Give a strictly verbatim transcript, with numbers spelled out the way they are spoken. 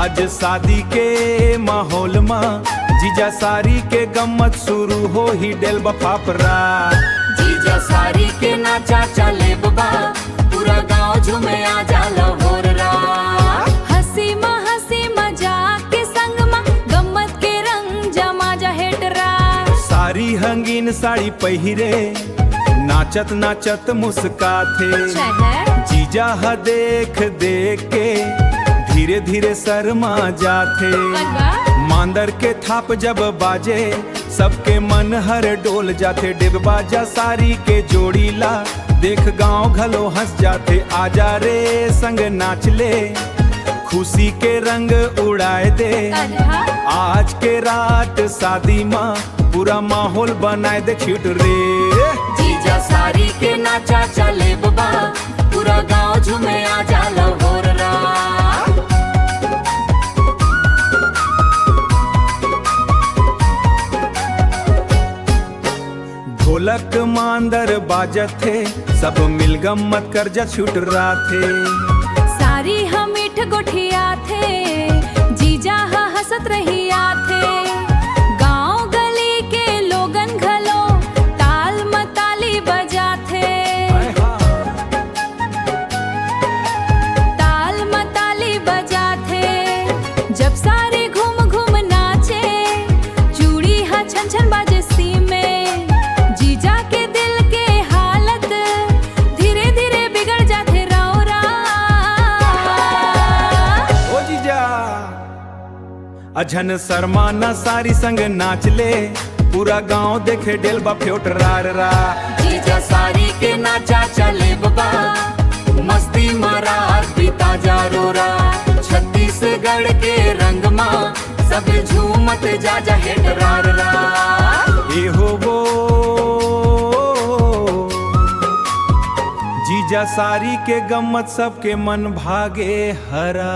आज शादी के माहौल मा जीजा सारी के गम्मत शुरू होही, डेलबा फाफरा। जीजा सारी के नाचा चलेबबा, पूरा गांव झूमे आ जा लहोररा। हंसी मा हंसी मजाक के संग मा गम्मत के रंग जमा जा हेटरा। सारी हंगीन साड़ी पहिरे, नाचत नाचत मुस्काथे। अच्छा है। जीजा ह देख देख के धीरे धीरे शर्मा जाथे। अरे वाह। मांदर के थाप जब बाजे, सबके मन हर डोल जाथे। डेलबा जा सारी के जोड़ी ला देख गांव घलो हंस जाथे। आजा रे संग नाच ले, खुशी के रंग उड़ाए दे। अरे हाँ। आज के रात शादी मा पूरा माहौल बनाए दे छुटरे। जीजा सारी के नाचा चलेबबा, पूरा गांव झूमे आ जा लहोररा। ढोलक मांदर बाजत हे, सब मिल गम्मत कर जा छुटराथे। सारी ह मीठ गोठियाथे, जीजा ह हंसत रहियाथे। गांव गली के लोगन घलो ताल म ताली बजाथे। ताल म ताली बजाथे, जब सारे घूम घूम नाचे। चूड़ी ह छन छन बाजे सीम में, जीजा के दिल के हालत धीरे धीरे बिगड़ जाथे रौरा। ओ जीजा, अझन शर्मा ना सारी संग नाच ले, पूरा गांव देखे डेलबा फ्योट रार रा। जीजा सारी के नाचा चलेबबा, मस्ती मा रात बिता जा रौरा। छत्तीसगढ़ के रंग मा सब झूमत जा जा हेटरार रा। ए हो वो जीजा सारी के गम्मत सबके मन भागे हरा।